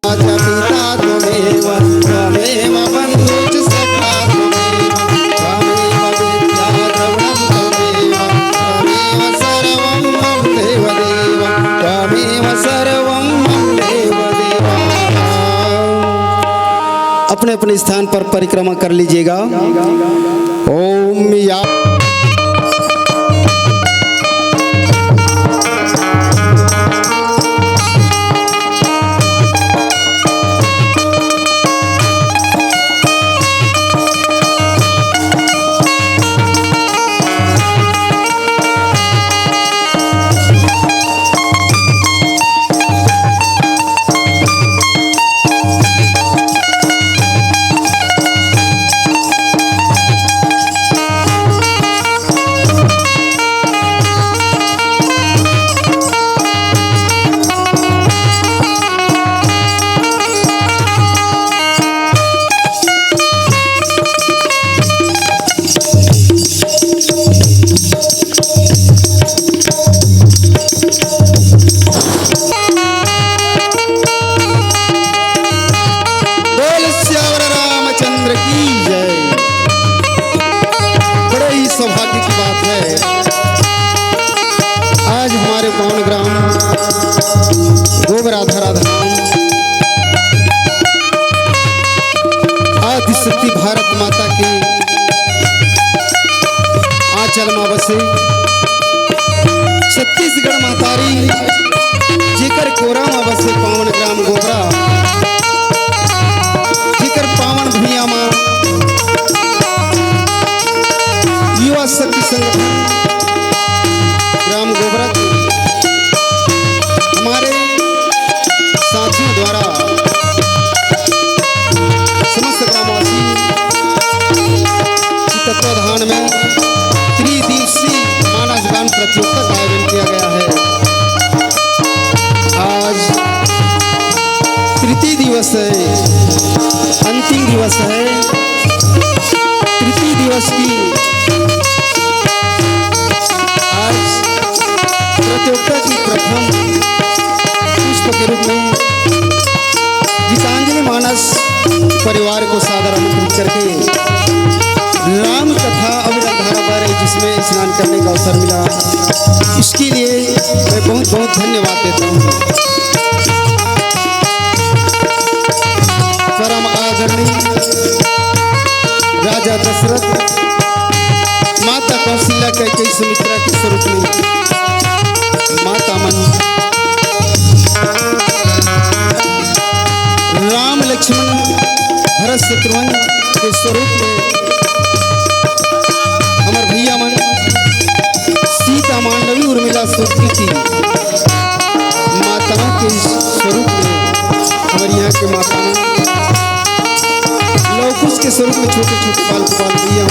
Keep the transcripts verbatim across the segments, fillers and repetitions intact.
माता पिता त्वमेव, त्वमेव बन्धु च सखा त्वमेव, त्वमेव विद्या द्रविणं त्वमेव, त्वमेव सर्वं मम देव देव, त्वमेव सर्वं मम देव देव। अपने अपने स्थान पर परिक्रमा कर लीजिएगा। ओम या बोल सियावर रामचंद्र की जय। बड़े ही सौभाग्य की बात है, आज हमारे पावन ग्राम गोबरा धरा धाम आदिशक्ति भारत माता के आंचल मा बसे छत्तीसगढ़ महतारी, जेकर कोरा मा बसे पावन ग्राम गोबरा, जेकर पावन भुइयां मा युवा शक्ति संगठन ग्राम गोबरा के हमारे साथियों द्वारा समस्त ग्रामवासी के तत्वाधान में त्रिदिवसीय मानस गान प्रतियोगिता का आयोजन किया गया है। आज तृतीय दिवस है, अंतिम दिवस है। तृतीय दिवस की आज प्रतियोगिता की प्रथम पुष्प के रूप में गीतांजलि मानस परिवार को सादर आमंत्रित करके राम कथा अविरल धारा बह रही, जिसमें स्नान करने का अवसर मिला, इसके लिए मैं बहुत बहुत धन्यवाद देता हूँ। परम आदरणीय राजा दशरथ, माता कौशल्या, कैकेयी, सुमित्रा के स्वरूप में माता मन, राम लक्ष्मण भरत शत्रुघ्न के स्वरूप में हमर भैया मन सीता मांडवी उर्मिला सुकृति माताओं के स्वरूप में हमारे यहाँ के माता लव कुश के स्वरूप में छोटे छोटे बाल गोपाल भैया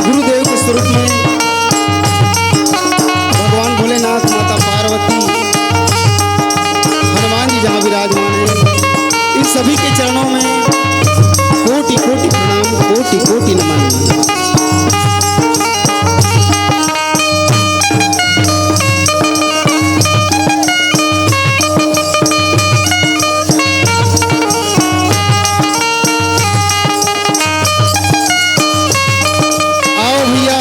गुरुदेव के स्वरूप में भगवान भोलेनाथ, माता पार्वती, हनुमान जी जहाँ विराजमान है, इन सभी के चरणों में कोटि कोटि प्रणाम, कोटि कोटि नमन। आओ भैया,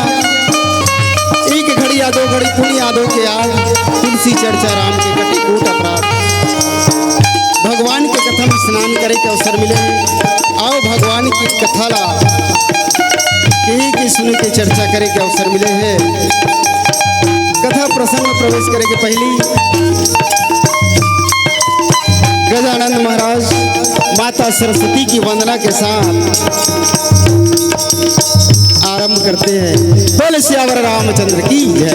एक घड़ी या दो घड़ी पुण्य यादव के आज तुलसी चर्चा राम के कटे कोट अपराध, भगवान के कथा में स्नान करे के अवसर मिले। आओ भगवान की कथा ला कही के सुने के चर्चा करे के अवसर मिले है। कथा प्रसंग में प्रवेश करे के पहली गजानंद महाराज माता सरस्वती की वंदना के साथ आरंभ करते हैं। बोल सियावर रामचंद्र की जय।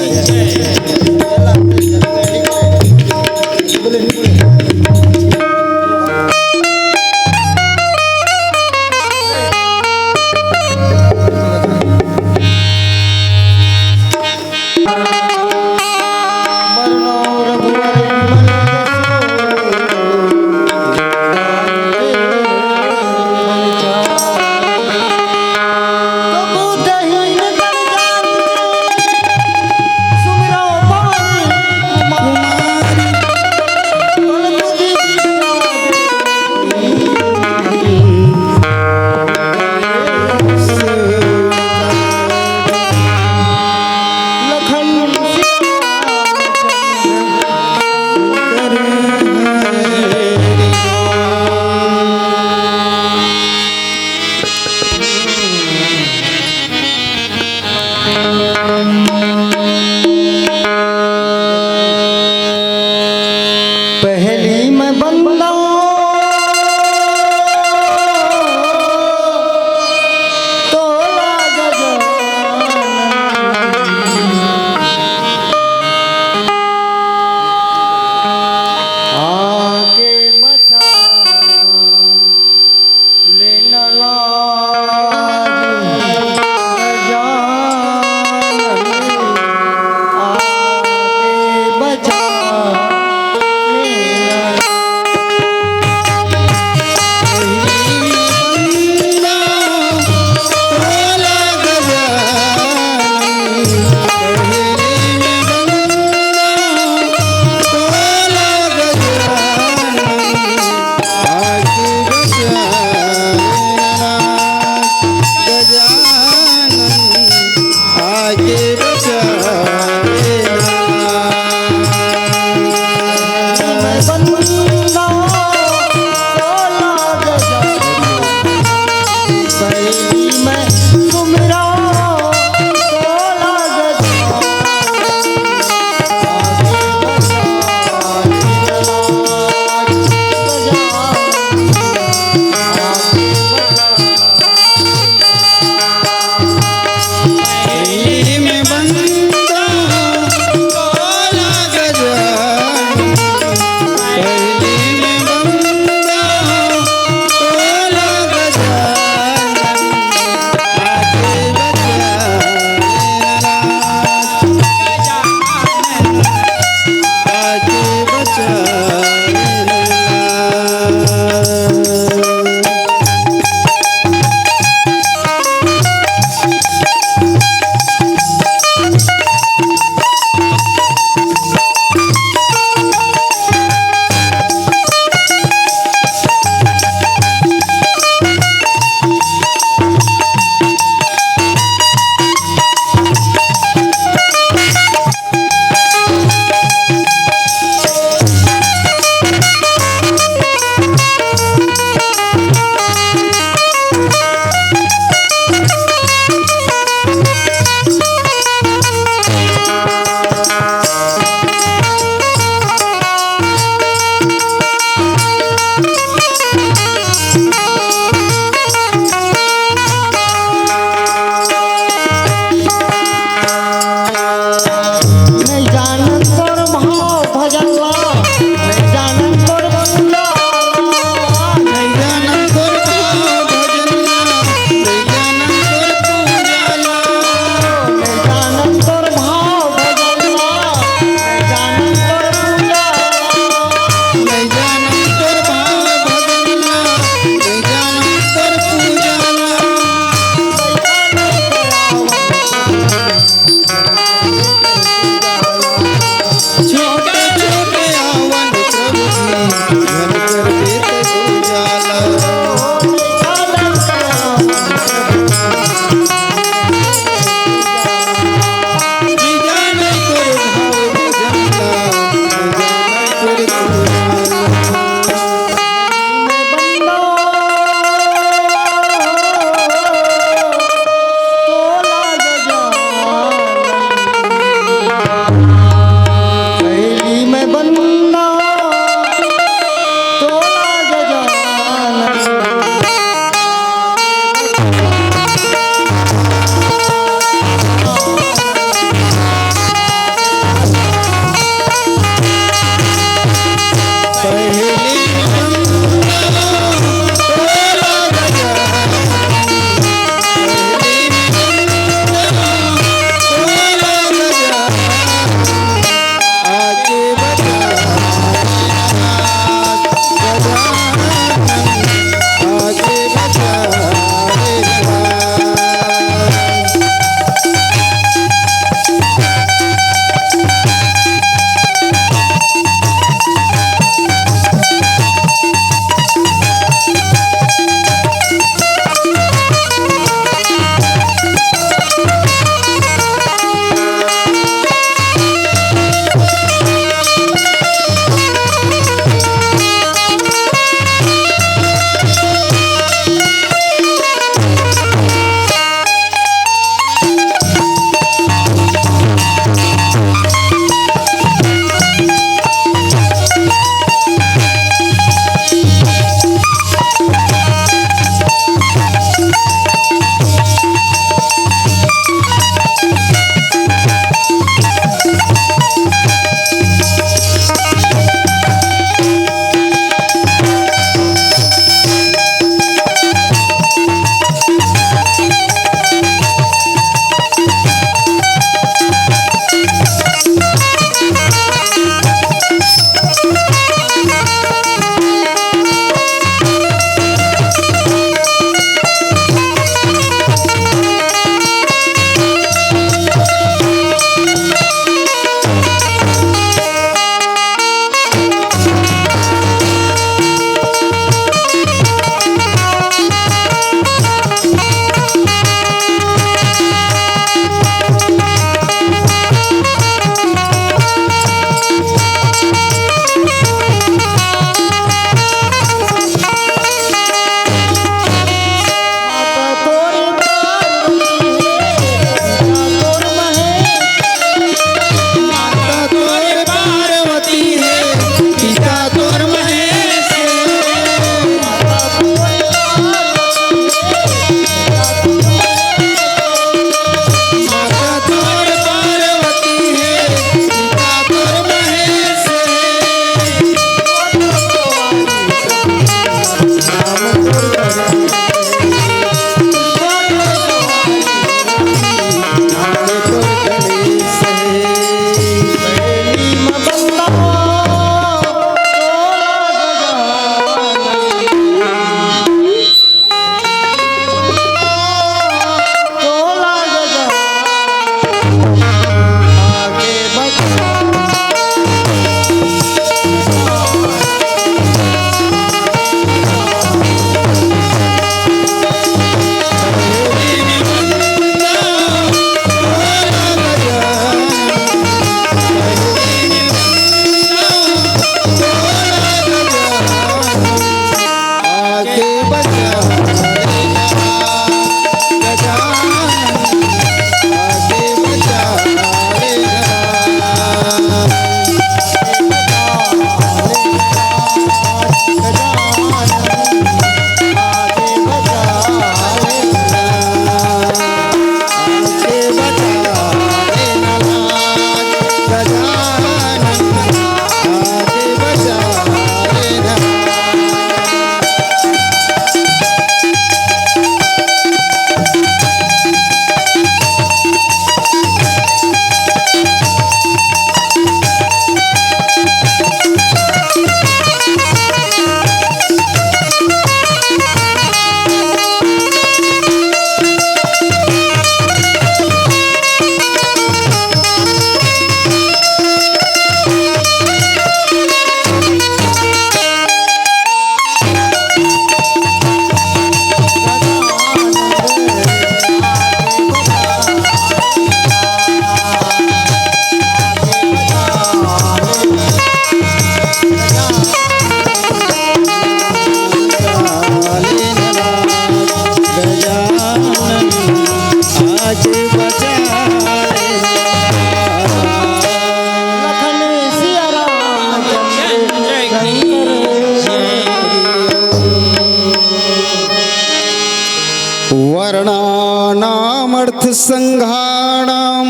वर्णानामर्थसङ्घाणां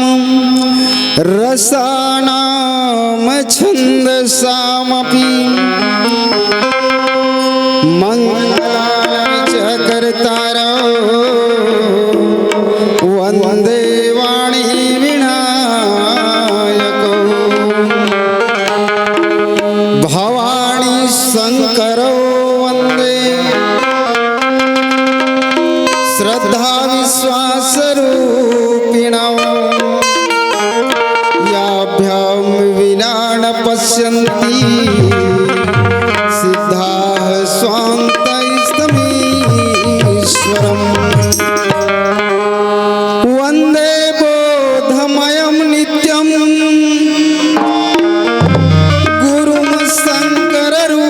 रसानां छन्दसामपि। मङ्गलानि च कर्तारौ वन्दे वाणी विनायकौ। भवानी शङ्करौ वन्दे श्रद्धाविश्वासरूपिणौ। याभ्यां विना न पश्यन्ति सिद्धाः स्वान्तैस्तमीश्वरम्। वन्दे बोधमयं नित्यं गुरुं शङ्कररूपिणम्।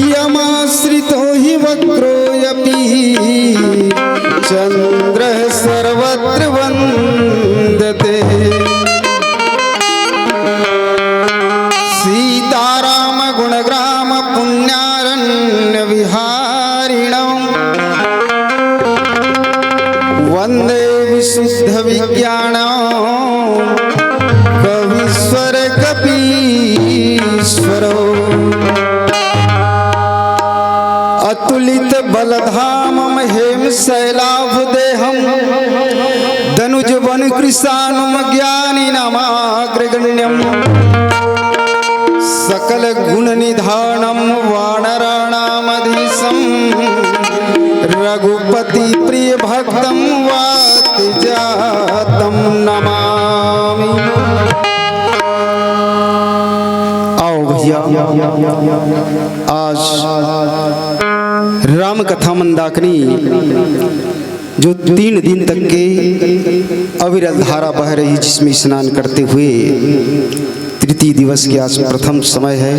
यमाश्रितो हि वक्रोऽयपि चन्द्रः सर्वत्र वन्दते। सीतारामगुणग्रामपुण्यारण्यविहारिणौ। वन्दे विशुद्धविज्ञानौ कवीश्वरकपीश्वरौ। अतुलितबलधामं हेमशैलाभदेहं दनुजवनकृशानुं ज्ञानिनामाग्रगण्यम्। सकलगुणनिधानं वानराणामधीशं रघुपतिप्रियभक्तं वातजातं नमामि। आओ भैया, आज राम कथा मंदाकिनी जो तीन दिन तक के अविरल धारा बह रही, जिसमें स्नान करते हुए तृतीय दिवस के आज प्रथम समय है।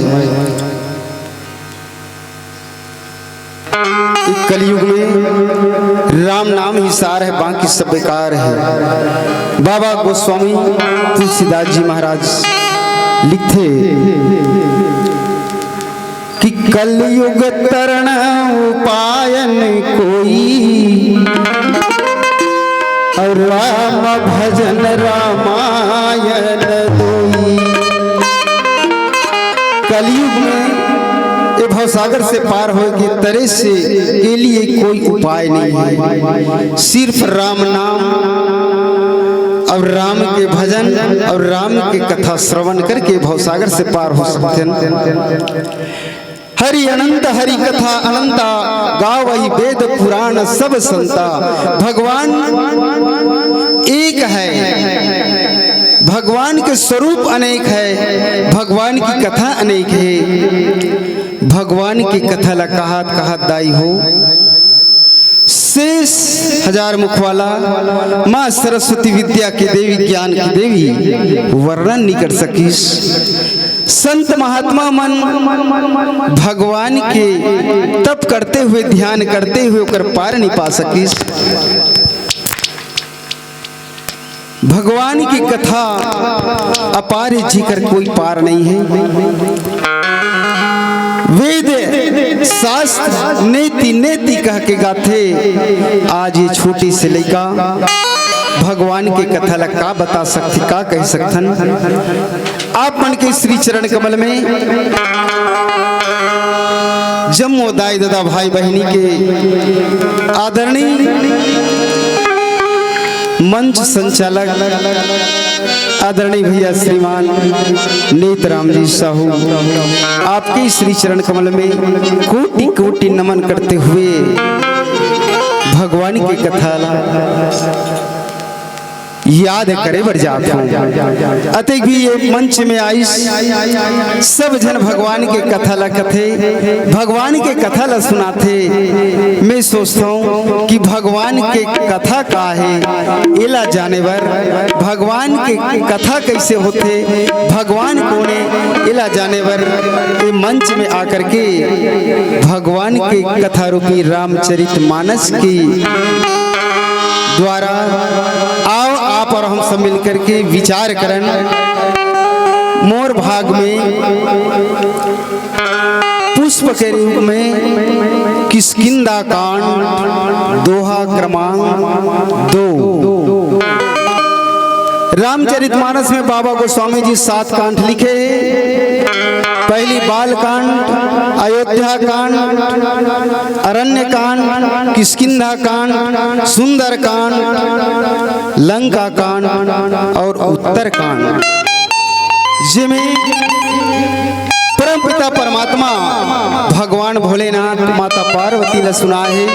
कलयुग में राम नाम ही सार है, बाकी सब बेकार है। बाबा गोस्वामी तुलसीदास जी महाराज लिखथे कि कलयुग तरण उपायन कोई, और राम भजन रामायण दोई। कलयुग में ये भवसागर से पार होए के तरे से के लिए कोई उपाय नहीं है, सिर्फ राम नाम और राम के भजन और राम के कथा श्रवण करके भवसागर से पार हो सकते हैं। हरि अनंत हरि कथा अनंता, गावहि वेद पुराण सब संता। भगवान एक है, भगवान के स्वरूप अनेक है, भगवान की कथा अनेक है। भगवान की कथा ला कहत कहत दाई हो, शेष हजार मुख वाला माँ सरस्वती विद्या के देवी, ज्ञान के देवी वर्णन नहीं कर सकिस। संत महात्मा मन भगवान के तप करते हुए, ध्यान करते हुए ओकर पार नहीं पा सकिस। भगवान की कथा अपार है, जिकर कोई पार नहीं है। वेद शास्त्र नेति नेति कह के गाथे। आज ये छोटी से लइका भगवान के कथा ला का बता सकथे, का कह सकथन। आप मन के श्री चरण कमल में जम्मो दाई ददा भाई बहिनी के आदरणीय मंच संचालक आदरणीय भैया श्रीमान नेतराम जी साहू, आपके श्री चरण कमल में कोटि कोटि नमन करते हुए भगवान की कथा ला याद करे बर जात हूँ। अतेक भी ये मंच में आइस, सब झन भगवान के कथा ला कथे, भगवान के कथा ला सुनाथे। मैं सोचता हूँ कि भगवान के कथा का है, एला जाने बर, भगवान के कथा कैसे होथे, भगवान कोन ए, एला जाने बर ये मंच में आकर के भगवान के कथा रूपी रामचरित मानस की द्वारा आओ आप और हम सब मिलकर के विचार करन। मोर भाग में पुष्प पुष्प के रूप में किष्किंधा कांड, दोहा क्रमांक दो। रामचरितमानस में बाबा गोस्वामी जी सात कांड लिखे हैं। पहली बाल कांड, अयोध्या कांड, अरण्य कांड, किष्किंधा कांड, सुंदर कांड, लंका कांड और उत्तर कांड, जेमे परमपिता परमात्मा भगवान भोलेनाथ माता पार्वती ला सुनाए हे।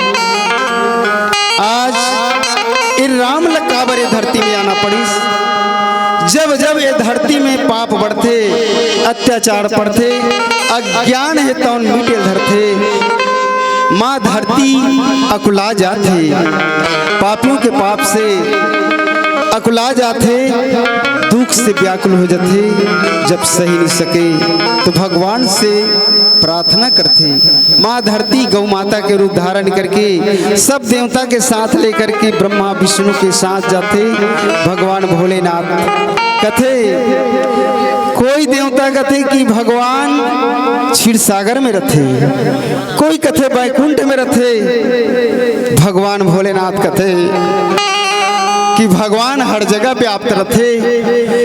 आज ए राम ला काबर ए धरती में आना पड़िस? जब जब ए धरती में पाप बढ़थे, अत्याचार बढ़थे, अज्ञान हे तौन मिटे धरथे, माँ धरती अकुला जाथे, पापियों के पाप से अकुला जाथे, दुख से व्याकुल हो जाथे। जब सही नहीं सके तो भगवान से प्रार्थना करथे। माँ धरती गौ माता के रूप धारण करके सब देवता के साथ लेकर के ब्रह्मा विष्णु के साथ जाथे। भगवान भोलेनाथ कथे, कोई देवता कथे कि भगवान क्षीर सागर में रथे, कोई कथे बैकुंठ में रथे। भगवान भोलेनाथ कथे कि भगवान हर जगह व्याप्त रथे,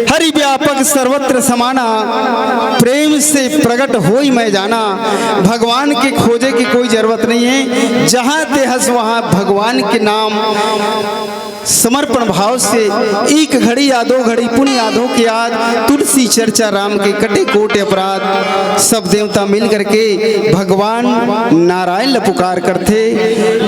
हरि व्यापक सर्वत्र समाना, प्रेम से प्रगट होई मैं जाना। भगवान के खोजे की कोई जरूरत नहीं है, जहाँ ते हस वहाँ भगवान के नाम समर्पण भाव से एक घड़ी या दो घड़ी पुण्य यादों के याद, तुलसी चर्चा, राम के कटे कोट अपराध। सब देवता मिल करके भगवान नारायण ला पुकार करथे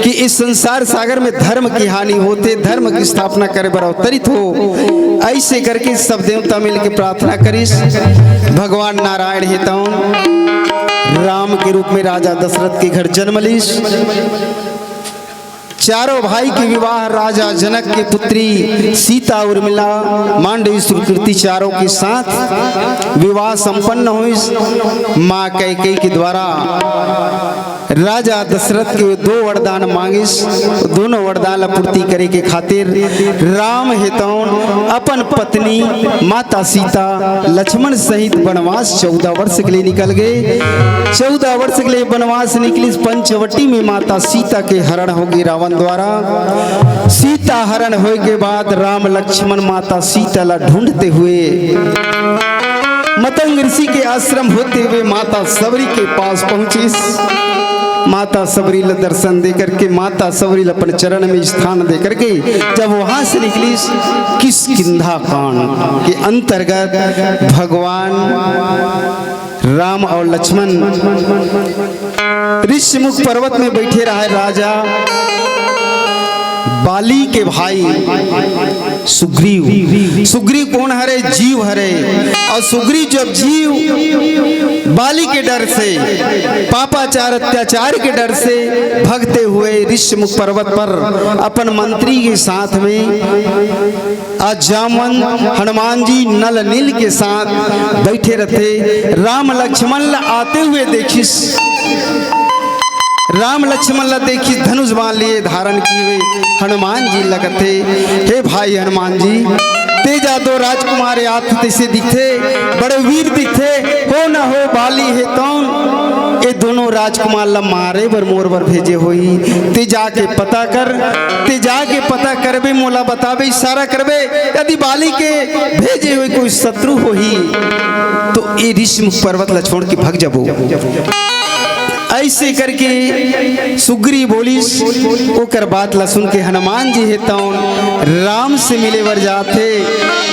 कि इस संसार सागर में धर्म की हानि होथे, धर्म की स्थापना करे बर अवतरित हो। ऐसे करके सब देवता मिल के प्रार्थना करिस। भगवान नारायण हे तौन राम के रूप में राजा दशरथ के घर जन्म लिस। चारों भाई के विवाह राजा जनक के पुत्री सीता उर्मिला मांडवी सुकृति चारों के साथ विवाह संपन्न होइस। माँ कैकेयी के द्वारा राजा दशरथ के दो वरदान मांगिस, दोनों वरदान ला पूर्ति करे के खातिर राम हे तौन अपन पत्नी माता सीता लक्ष्मण सहित वनवास चौदह वर्ष के लिए निकल गए। चौदह वर्ष के लिए वनवास निकलिस, पंचवटी में माता सीता के हरण होगे रावण द्वारा। सीता हरण होए के बाद राम लक्ष्मण माता सीता ला ढूंढते हुए मतंग ऋषि के आश्रम होते हुए माता सबरी के पास पहुंचिस। माता सबरी ला दर्शन दे करके माता सबरी ला अपन चरण में स्थान दे करके जब वहां से निकलिस, किष्किंधा कांड के अंतर्गत भगवान राम और लक्ष्मण ऋषमुख पर्वत में बैठे रहे। राजा बाली के भाई सुग्रीव, सुग्रीव कौन हरे? जीव हरे। और सुग्रीव जब जीव बाली के डर से, पापाचार अत्याचार के डर से भगते हुए ऋषमुख पर्वत पर अपन मंत्री के साथ में आज जामवंत हनुमान जी नल नील के साथ बैठे रहते। राम लक्ष्मण ल आते हुए देखिस, राम लक्ष्मण ल देखिस, धनुष बाण लिए धारण किए हुए हनुमान जी ल कथे, हे भाई हनुमान जी, तेजा दो राजकुमार आत तैसे दिखथे, बड़े वीर दिखथे, हो न हो बाली हे तौन ए दोनों राजकुमार ल मारे बर मोर बर भेजे होही। ते जाके पता कर, ते जाके पता करबे, मोला बताबे, इशारा करबे। यदि बाली के भेजे हुए कोई शत्रु होही, तो ए ऋषमुख पर्वत ल छोड़ के भग जबो। ऐसे करके सुग्रीव बोलिस। ओकर बात ला सुन के हनुमान जी हे तौन राम से मिले बर जाथे।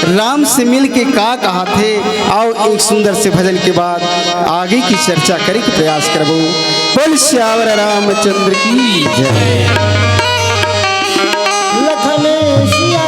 राम से मिल के का कहाथे, आओ एक सुंदर से भजन के बाद आगे की चर्चा करे के प्रयास करबो। बोल सियावर रामचंद्र की जय। लखन सिया